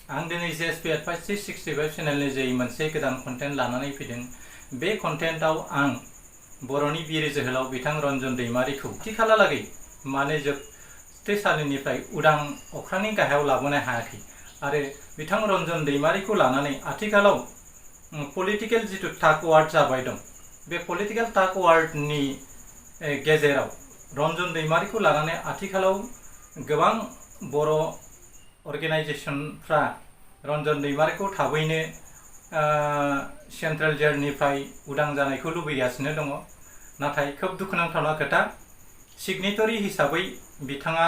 आं दिनै JSP Advice 65 चेनेलनि जै मोनसे गोदान कन्टेन्ट लानानै फैदों। बे कन्टेन्टआव आं बर'नि बिर जोहोलाव बिथां रन्जन दैमारिखौ आथिखालहालागै मानो जोबथेसालिनिफ्राय उदां अख्रांनि गाहायाव लाबोनो हायाखै आरो बिथां रन्जन दैमारिखौ लानानै आथिखालाव पलिटिकेल जिथु टाग वार जाबाय दं, बे पलिटिकेल टाग वारनि गेजेराव रन्जन दैमारिखौ लानानै आथिखालाव गोबां बर' अर्गेनाइजेशनफ्रा रन्जन दैमारिखौ थाबैनो सेन्ट्रेल जेलनिफ्राय उदां जानायखौ लुबैगासिनो दङ। नाथाय खोब दुखुनांथावना खोथा, सिगनेटरि हिसाबै बिथाङा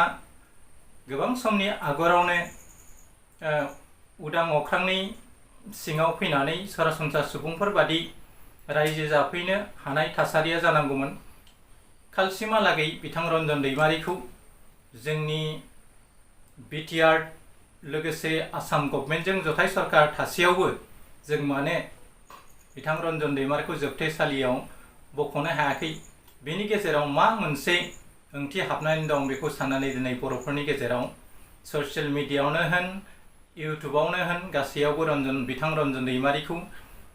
गोबां समनि आगोलावनो उदां अख्रांनि सिङाव फैनानै सरासनस्रा सुबुंफोर बादि रायजो जाफैनो हानाय थासारिया जानांगौमोन। खालसिमहालागै बिथां रन्जन दैमारिखौ जोंनि बिटिआर लोगोसे आसाम गभर्नमेन्टजों जथाय सरकार थासेयावबो जों माने बिथां रन्जन दैमारिखौ जोबथेसालियाव बख'नो हायाखै। बेनि गेजेराव मा मोनसे ओंथि हाबनानै दं बेखौ साननानै दिनै बर'फोरनि गेजेराव ससियेल मिडियायावनो होन, इउटुबावनो होन, गासैयावबो बिथां रन्जन दैमारिखौ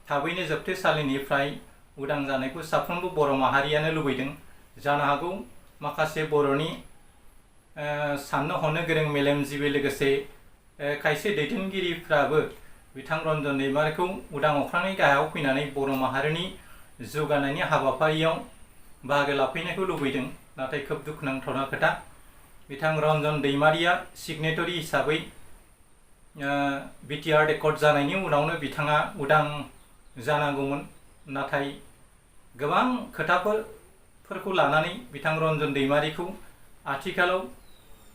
थाबैनो जोबथेसालिनिफ्राय उदां जानायखौ साफ्रोमबो बर' माहारियानो लुबैदों। जानो हागौ माखासे बर'नि साननो हनो गोरों मेलेमजिबि लोगोसे खायसे दैदेनगिरिफ्राबो बिथां रन्जन दैमारिखौ उदां अख्रांनि गाहायाव फैनानै बर' माहारिनि जौगानायनि हाबाफारियाव बाहागो लाफैनायखौ लुबैदों। नाथाय खोब दुखुनांथावना खोथा, बिथां रन्जन दैमारिया सिगनेटरि हिसाबै बिटिआर एकर्ड जानायनि उनावनो बिथाङा उदां जानांगौमोन। नाथाय गोबां खोथाफोरखौ लानानै बिथां रन्जन दैमारिखौ आथिखालाव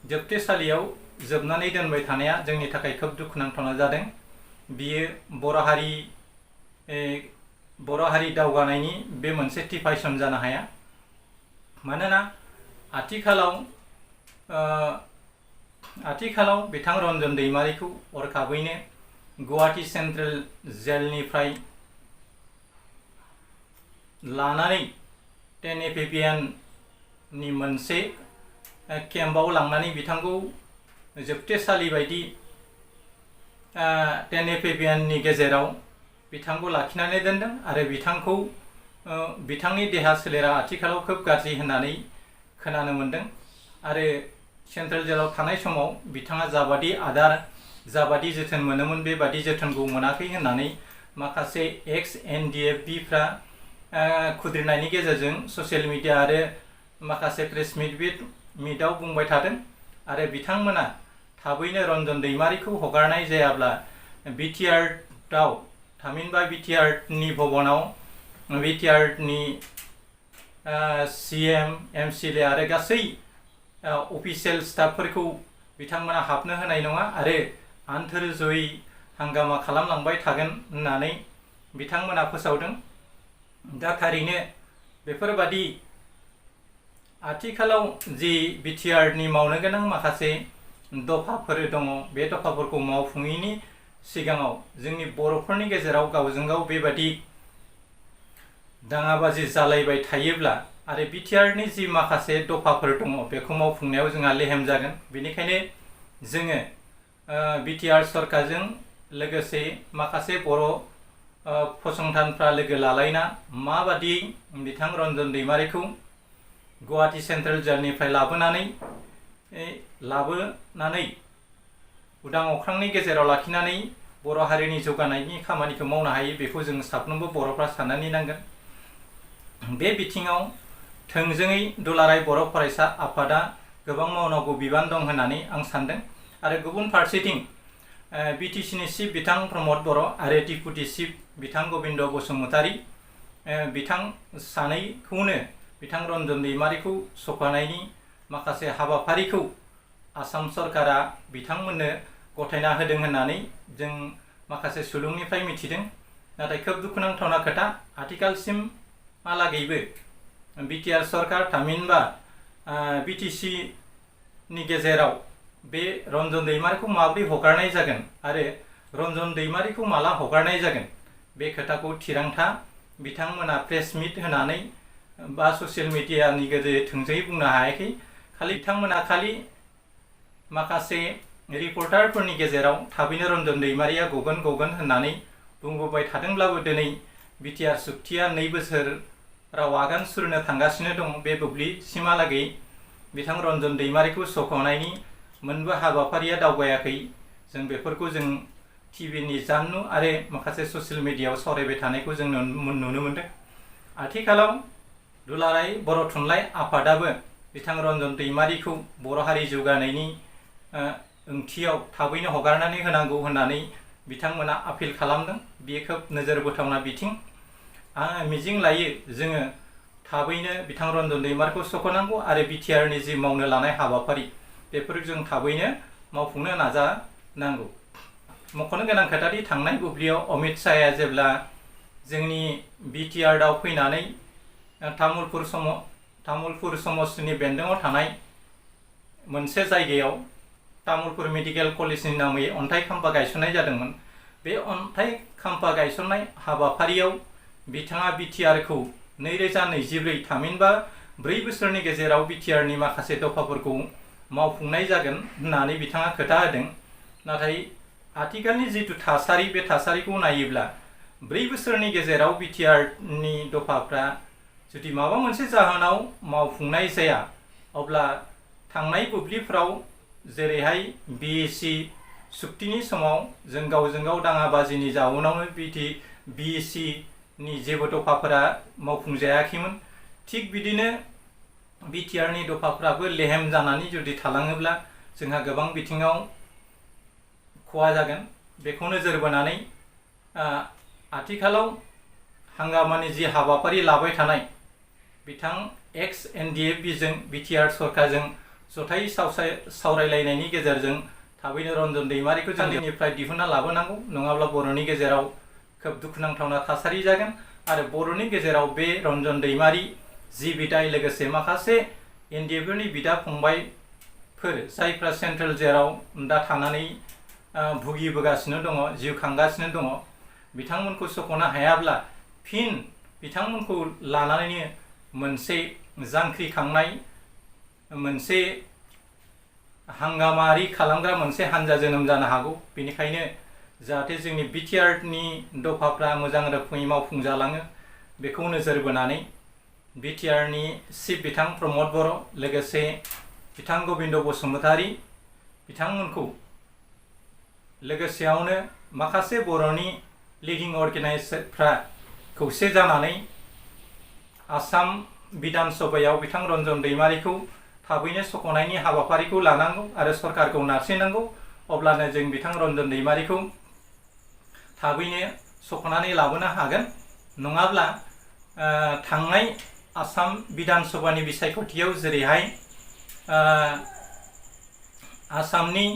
जोबथेसालियाव जोबनानै दोनबाय थानाया जोंनि थाखाय खोब दुखुनांथावना जादों। बियो बर' हारि दावगानायनि बे मोनसे टिपाइसन जानो हाया। मानोना आथिखालाव बिथां रन्जन दैमारिखौ हरखाबैनो गुवाहाटी सेन्ट्रेल जेलनिफ्राय लानानै 10 एपिबिएननि मोनसे केम्पआव लांनानै बिथांखौ जोबथेसालि बायदि 10 एपिबिएननि गेजेराव बिथांखौ लाखिनानै दोनदों आरो बिथांनि देहा सोलेरा आथिखालाव खोब गाज्रि होननानै खोनानो मोन्दों। आरो सेन्ट्रेल जेलाव थानाय समाव बिथाङा जाबादि आदार, जाबादि जोथोन मोनोमोन बेबादि जोथोनखौ मोनाखै होननानै माखासे एक्स एनडिएफबिफ्रा खुद्रिनायनि गेजेरजों ससियेल मिडिया आरो माखासे प्रेस मिटआव बुंबाय थादों। आरो बिथांमोना थाबैनो रन्जन दैमारिखौ हगारनाय जायाब्ला बिटिआरआव थामहिनबा बिटिआरनि भबनाव बिटिआरनि सिएम, एमसिएलए आरो गासै अफिसियेल स्टाफफोरखौ बिथांमोना हाबनो होनाय नङा आरो आन्थोरजयै हांगामा खालामलांबाय थागोन होननानै बिथांमोना फोसावदों। दा थारैनो बेफोरबादि आथिखालाव जि बिटिआरनि मावनो गोनां माखासे दफाफोर दङ, बे दफाफोरखौ मावफुङैनि सिगाङाव जोंनि बर'फोरनि गेजेराव गावजों गाव बेबादि दाङाबाजि जालायबाय थायोब्ला आरो बिटिआरनि जि माखासे दफाफोर दङ बेखौ मावफुंनायाव जोंहा लेहेम जागोन। बेनिखायनो जोङो बिटिआर सरकारजों लोगोसे माखासे बर' फसंथानफ्रा लोगो लालायना माबादि बिथां रन्जन दैमारिखौ गुवाहाटी सेन्ट्रेल जेलनिफ्राय लाबोनानै उदां अख्रांनि गेजेराव लाखिनानै बर' हारिनि जौगानायनि खामानिखौ मावनो हायो, बेखौ जों साफ्रोमबो बर'फ्रा साननानै नांगोन। बे बिथिङाव थोंजोङै दुलाराय बर' फरायसा आफादा गोबां मावनांगौ बिबान दं होननानै आं सानदों। आरो गुबुन फारसेथिं बिटिसिनि चिफ बिथां प्रमद बर' आरो डिपुटि चिफ बिथां गबिन्द बसुमतारी, बिथां सानैखौनो बिथां रन्जन दैमारिखौ सोखानायनि माखासे हाबाफारिखौ आसाम सरकारा बिथांमोननो गथायना होदों होननानै जों माखासे सुलुंनिफ्राय मिथिदों। नाथाय खोब दुखुनांथावना खोथा, आथिखालसिमहालागैबो बिटिआर सरकार थामहिनबा बिटिसिनि गेजेराव बे रन्जन दैमारिखौ माबोरै हगारनाय जागोन आरो रन्जन दैमारिखौ माला हगारनाय जागोन बे खोथाखौ थिरांथा बिथांमोना प्रेस मिट होनानै बा ससियेल मिडियानि गेजेरजों थोंजोङै बुंनो हायाखै। बिथांमोना खालि माखासे रिपर्टारफोरनि गेजेराव थाबैनो रन्जन दैमारिया गगोन होननानै बुंबोबाय थादोंब्लाबो दिनै बिटिआर सुक्तिया 2 बोसोराव आगान सुरनो थांगासिनो दं। बे बुब्लिसिमहालागै बिथां रन्जन दैमारिखौ सख'नायनि मोनबो हाबाफारिया दावगायाखै। जों बेफोरखौ जों टिभिनि जानबुं आरो माखासे ससियेल मिडियायाव सावरायबाय थानायखौ जों नुनो मोनदों। आथिखालाव दुलाराय बर' थुनलाइ आफादाबो बिथां रन्जन दैमारिखौ बर' हारि जौगानायनि ओंथियाव थाबैनो हगारनानै होनांगौ होननानै बिथांमोना आपिल खालामदों। बेयो खोब नोजोर बोथावना बिथिं। आं मिजिं लायो जोङो थाबैनो बिथां रन्जन दैमारिखौ सख'नांगौ आरो बिटिआरनि जि मावनो लानाय हाबाफारि बेफोरखौ जों थाबैनो मावफुंनो नाजानांगौ। मख'नो गोनां खोथादि थांनाय बुब्लियाव अमित शाहया जेब्ला जोंनि बिटिआरआव फैनानै तामुलपुर समस्तिनि बेन्दोङाव थानाय मोनसे जायगायाव तामुलपुर मेडिकेल कलेजनि नामै अन्थाइ खाम्फा गायसननाय जादोंमोन। बे अन्थाइ खाम्फा गायसननाय हाबाफारियाव बिथाङा बिटिआरखौ 2024 थामहिनबा 4 बोसोरनि गेजेराव बिटिआरनि माखासे दफाफोरखौ मावफुंनाय जागोन होननानै बिथाङा खोथा होदों। नाथाय आथिखालनि जिथु थासारि बे थासारिखौ नायोब्ला 4 बोसोरनि गेजेराव बिटिआरनि दफाफ्रा जुदि माबा मोनसे जाहोनाव मावफुंनाय जाया अब्ला थांनाय बुब्लिफ्राव जेरैहाय बिएसि सुक्तिनि समाव जों गावजों गाव दाङाबाजिनि जाउनावनो बिएसिनि जेबो दफाफोरा मावफुंजायाखैमोन। थिग बिदिनो बिटिआरनि दफाफ्राबो लेहेम जानानै जुदि थालाङोब्ला जोंहा गोबां बिथिङाव खहा जागोन। बेखौ नोजोर बोनानै आथिखालाव हांगामानि जि हाबाफारि लाबाय थानाय बिथां एक्स एनडिएफबिजों बिटिआर सरकारजों जथाय सावरायलायनायनि गेजेरजों थाबैनो रन्जन दैमारिखौ जोंनिफ्राय दिहुनना लाबोनांगौ, नङाब्ला बर'नि गेजेराव खोब दुखुनांथावना थासारि जागोन। आरो बर'नि गेजेराव बे रन्जन दैमारि जि बिदाय लोगोसे माखासे एनडिएफनि बिदा फंबायफोर जायफ्रा सेन्ट्रेल जेराव दा थानानै भुगिबोगासिनो दङ, जिउ खांगासिनो दङ, बिथांमोनखौ सख'नो हायाब्ला फिन बिथांमोनखौ लानानैनो मोनसे जांख्रिखांनाय मोनसे हांगामारि खालामग्रा मोनसे हान्जा जोनोम जानो हागौ। बेनिखायनो जाहाथे जोंनि बिटिआरनि दफाफ्रा मोजां रोखोमै मावफुंजालाङो बेखौ नोजोर बोनानै बिटिआरनि चिफ बिथां प्रमद बर' लोगोसे बिथां गबिन्द बसुमतारी बिथांमोनखौ लोगोसेयावनो माखासे बर'नि लिडिं अर्गेनाइजारफ्रा खौसे जानानै आसाम बिधान सभायाव बिथां रन्जन दैमारिखौ थाबैनो सख'नायनि हाबाफारिखौ लानांगौ आरो सरकारखौ नारसिननांगौ। अब्लानो जों बिथां रन्जन दैमारिखौ थाबैनो सख'नानै लाबोनो हागोन। नङाब्ला थांनाय आसाम बिधान सभानि बिसायख'थियाव जेरैहाय आसामनि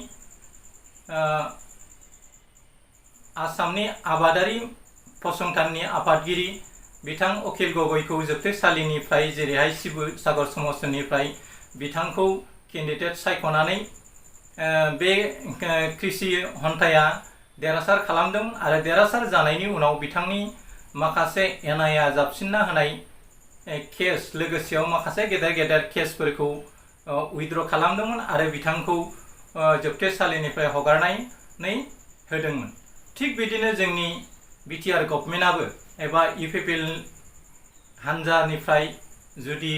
आबादारि फसंथाननि आफादगिरि बिथां अखिल गगैखौ जोबथेसालिनिफ्राय जेरैहाय शिबसागर समस्तिनिफ्राय बिथांखौ केन्डिडेट सायख'नानै बे कृषि हन्थाया देरहासार खालामदोंमोन आरो देरहासार जानायनि उनाव बिथांनि माखासे एनआइआ जाबसिनना होनाय केस लोगोसेयाव माखासे गेदेर केसफोरखौ उइथड्र खालामदोंमोन आरो बिथांखौ जोबथेसालिनिफ्राय हगारनानै होदोंमोन। थिग बिदिनो जोंनि बिटिआर गभर्नमेन्टआबो एबा इउपिपिएल हान्जानिफ्राय जुदि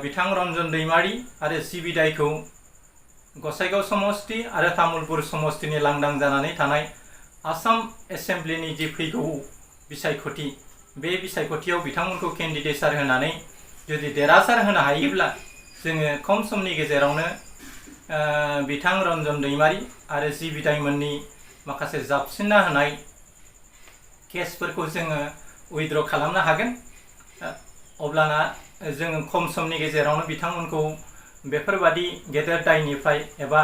बिथां रन्जन दैमारि आरो जि बिदायखौ गसाइगाव समस्ति आरो तामुलपुर समस्तिनि लांदां जानानै थानाय आसाम एसेम्ब्लिनि जि फैगौ बिसायख'थि बे बिसायख'थियाव बिथांमोनखौ केन्डिडेटसार होनानै जुदि देरहासार होनो हायोब्ला जोङो खम समनि गेजेरावनो बिथां रन्जन दैमारि आरो जि बिदायमोननि माखासे जाबसिनना होनाय केसफोरखौ जोङो उइथड्र खालामनो हागोन। अब्लाना जोङो खम समनि गेजेरावनो बिथांमोनखौ बेफोरबादि गेदेर दायनिफ्राय एबा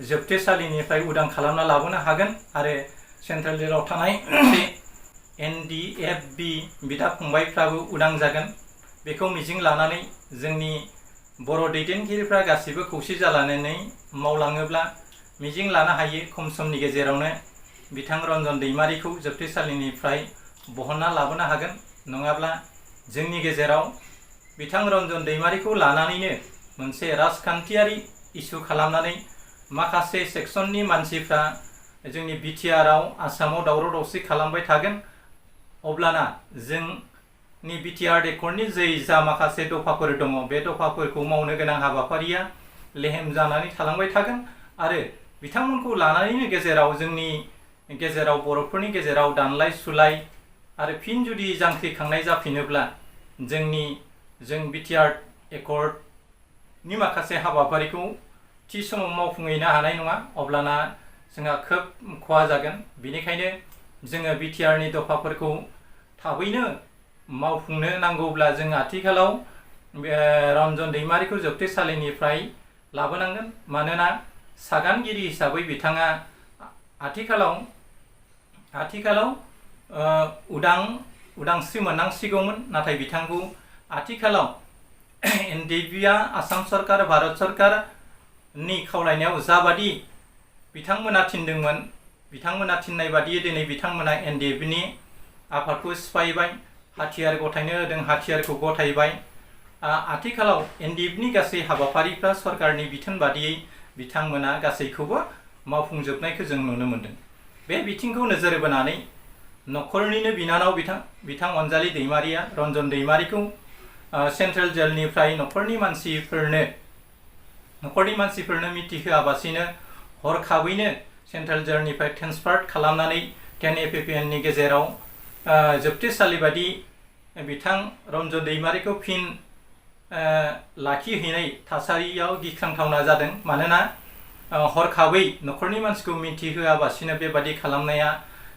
जोबथेसालिनिफ्राय उदां खालामना लाबोनो हागोन आरो सेन्ट्रेल जेलाव थानाय एनडिएफबि बिदा फंबायफ्राबो उदां जागोन। बेखौ मिजिं लानानै जोंनि बर' दैदेनगिरिफ्रा गासिबो खौसे जालायनानै मावलाङोब्ला मिजिं लानो हायो खम समनि गेजेरावनो बिथां रन्जन दैमारिखौ जोबथेसालिनिफ्राय बहनना लाबोनो हागोन। नङाब्ला जोंनि गेजेराव बिथां रन्जन दैमारिखौ लानानैनो मोनसे राजखान्थियारि इस्यु खालामनानै माखासे सेक्सननि मानसिफ्रा जोंनि बिटिआरआव आसामाव दावराव दावसि खालामबाय थागोन अब्लाना जोंनि बिटिआर एकर्डनि जा माखासे दफाफोर दङ बे दफाफोरखौ मावनो गोनां हाबाफारिया लेहेम जानानै थालांबाय थागोन आरो बिथांमोनखौ लानानैनो जोंनि गेजेराव बर'फोरनि गेजेराव दानलाय सुलाय आरो फिन जुदि जांख्रिखांनाय जाफिनोब्ला जों बिटिआर एकर्डनि माखासे हाबाफारिखौ थि समाव मावफुंहैनो हानाय नङा अब्लाना जोंहा खोब खहा जागोन। बेनिखायनो जोङो बिटिआरनि दफाफोरखौ थाबैनो मावफुंनो नांगौब्ला जों आथिखालाव रन्जन दैमारिखौ जोबथेसालिनिफ्राय लाबोनांगोन मानोना सागानगिरि हिसाबै बिथाङा आथिखालाव उदांस्रि मोननांसिगौमोन नाथाय बिथांखौ आथिखालाव एनडिएफबिआ आसाम सरकार भारत सरकारनि खावलायनायाव जाबादि बिथांमोना थिनदोंमोन बिथांमोना थिननाय बादियै दिनै बिथांमोना एनडिएफबिनि आफादखौ सिफायबाय हाथियार गथायनो होदों हाथियारखौ गथायबाय आथिखालाव एनडिएफबिनि गासै हाबाफारिफ्रा सरकारनि बिथोन बादियै बिथांमोना गासैखौबो मावफुंजोबनायखौ जों नुनो मोनदों। बे बिथिंखौ नोजोर बोनानै नखरनिनो बिनानाव बिथां अनजालि दैमारिया रन्जन दैमारिखौ सेन्ट्रेल जेलनिफ्राय नखरनि मानसिफोरनो मिथिहोआबासिनो हरखाबैनो सेन्ट्रेल जेलनिफ्राय ट्रेन्सफार खालामनानै 10 एपिपिएननि गेजेराव जोबथेसालि बादि बिथां रन्जन दैमारिखौ फिन लाखिहैनाय थासारियाव गिख्रांथावना जादों मानोना हरखाबै नखरनि मानसिखौ मिथिहोआबासिनो बेबादि खालामनाया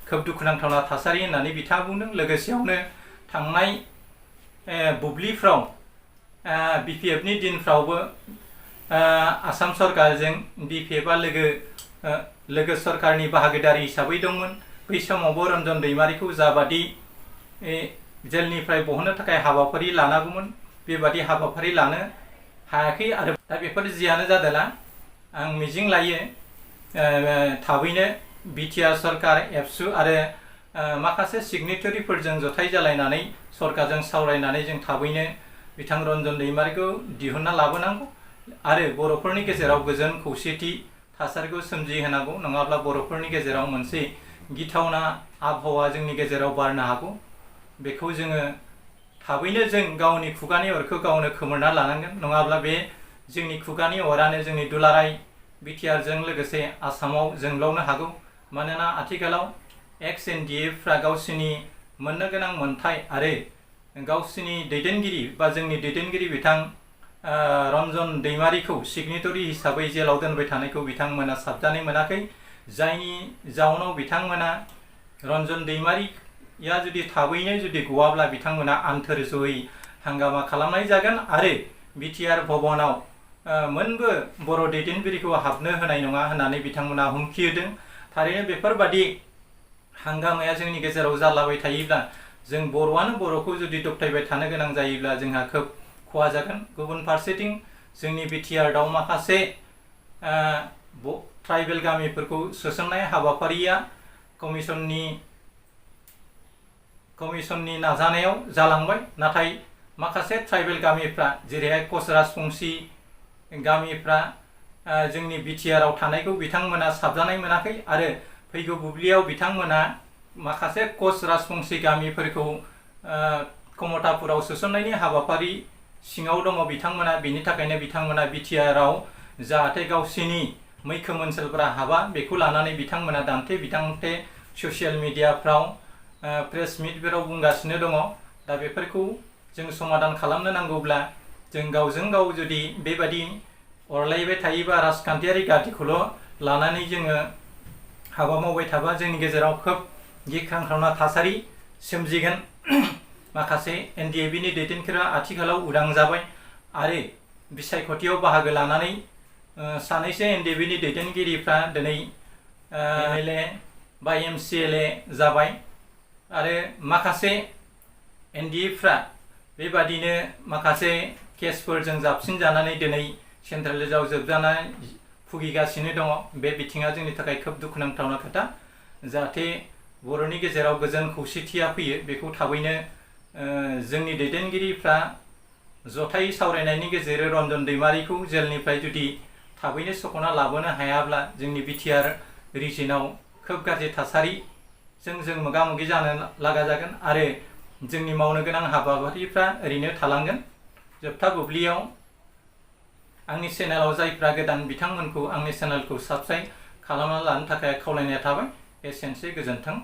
खोब दुखुनांथावना थासारि होननानै बिथाङा बुंदों। लोगोसेयावनो थांनाय बुब्लिफ्राव बिपिएफनि दिनफ्रावबो आसाम सरकारजों बिपिएफआ लोगो सरकारनि बाहागोदारि हिसाबै दंमोन। बै समावबो रन्जन दैमारिखौ जाबादि जेलनिफ्राय बहननो थाखाय हाबाफारि लानांगौमोन बेबादि हाबाफारि लानो हायाखै आरो दा बेफोर जियानो जादोला आं मिजिं लायो थाबैनो बिटिआर सरकार एबसु आरो माखासे सिगनेटरिफोरजों जथाय जालायनानै सरकारजों सावरायनानै जों थाबैनो बिथां रन्जन दैमारिखौ दिहुनना लाबोनांगौ आरो बर'फोरनि गेजेराव गोजोन खौसेथि थासारिखौ सोमजिहोनांगौ नङाब्ला बर'फोरनि गेजेराव मोनसे गिथावना आबहावा जोंनि गेजेराव बारनो हागौ। बेखौ जोङो थाबैनो जों गावनि खुगानि अरखौ गावनो खोमोरना लानांगोन नङाब्ला बे जोंनि खुगानि अरानो जोंनि दुलाराय बिटिआरजों लोगोसे आसामाव जोंब्लावनो हागौ। मानोना आथिखालाव एक्स एनडिएफफ्रा गावसिनि मोननो गोनां मोनथाय आरो गावसिनि दैदेनगिरि बा जोंनि दैदेनगिरि बिथां रन्जन दैमारिखौ सिगनेटरि हिसाबै जेलाव दोनबाय थानायखौ बिथांमोना साबजानाय मोनाखै जायनि जाउनाव बिथांमोना रन्जन दैमारिया जुदि थाबैनो जुदि गवाब्ला बिथांमोना आन्थोर जयै हांगामा खालामनाय जागोन आरो बिटिआर भवनाव मोनबो बर' दैदेनगिरिखौ हाबनो होनाय नङा होननानै बिथांमोना हुमखि होदों। थारैनो बेफोरबादि हांगामाया जोंनि गेजेराव जालाबाय थायोब्ला जों बर'आनो बर'खौ जुदि दबथायबाय थानो गोनां जायोब्ला जोंहा खोब खहा जागोन। गुबुन फारसेथिं जोंनि बिटिआरआव माखासे ट्राइबेल गामिफोरखौ सोसननाय हाबाफारिया कमिसननि नाजानायाव जालांबाय नाथाय माखासे ट्राइबेल गामिफ्रा जेरैहाय कच राजबंशी गामिफ्रा जोंनि बिटिआरआव थानायखौ बिथांमोना साबजानाय मोनाखै आरो फैगौ बुब्लियाव बिथांमोना माखासे कच राजबंशी गामिफोरखौ कमतापुराव सोसननायनि हाबाफारि सिङाव दङ बिथांमोना। बेनि थाखायनो बिथांमोना बिटिआरआव जाहाथे गावसिनि मैखोम ओनसोलफोरा हाबा बेखौ लानानै बिथांमोना दान्थे बिदान्थे ससियेल मिडियाफ्राव प्रेस मिटफोराव बुंगासिनो दङ। दा बेफोरखौ जों समाधान खालामनो नांगौब्ला जों गावजों गाव जुदि बेबादि अरलायबाय थायोबा राजखान्थियारि गादिखौल' लानानै जोङो हाबा मावबाय थाबा जोंनि गेजेराव खोब गिख्रांथावना थासारि सोमजिगोन। माखासे एनडिएफबिनि दैदेनगिरिफोरा आथिखालाव उदां जाबाय आरो बिसायख'थियाव बाहागो लानानै सानैसो एनडिएफबिनि दैदेनगिरिफ्रा दिनै एमएलए बा एमसिएलए जाबाय आरो माखासे एनडिएफफ्रा बेबादिनो माखासे केसफोरजों जाबसिन जानानै दिनै सेन्ट्रेल जेलाव जोबजानाय भुगिगासिनो दङ। बे बिथिङा जोंनि थाखाय खोब दुखुनांथावना खोथा। जाहाथे बर'नि गेजेराव गोजोन खौसेथिया फैयो बेखौ थाबैनो जोंनि दैदेनगिरिफ्रा जथाय सावरायनायनि गेजेरजों रन्जन दैमारिखौ जेलनिफ्राय जुदि थाबैनो सख'ना लाबोनो हायाब्ला जोंनि बिटिआर रिजनाव खोब गाज्रि थासारिजों जों मोगा मोगि जानो लागा जागोन आरो जोंनि मावनो गोनां हाबाफारिफ्रा ओरैनो थालांगोन। जोबथा बुब्लियाव आंनि चेनेलाव जायफ्रा गोदान बिथांमोनखौ आंनि चेनेलखौ साबस्क्राइब खालामना लानो थाखाय खावलायनाय थाबाय। एसेनोसै, गोजोन्थों।